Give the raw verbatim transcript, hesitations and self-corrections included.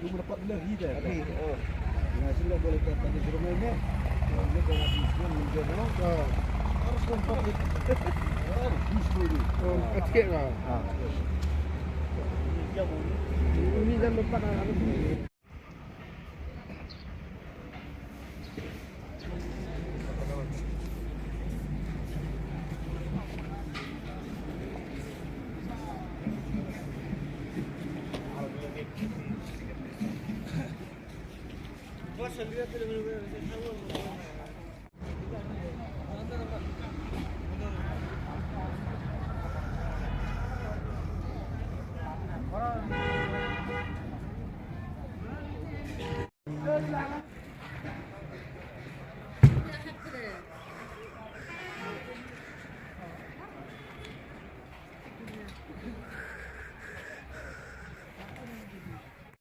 Belum dapat bela kita. Tapi, oh. Nah, sila boleh kata di rumah ni. Ini kalau di sini menjadi, oh. Harus kompak. Harus di sini. Oh, sikit lah. Ah. Ini jangan lupa nak ada sini.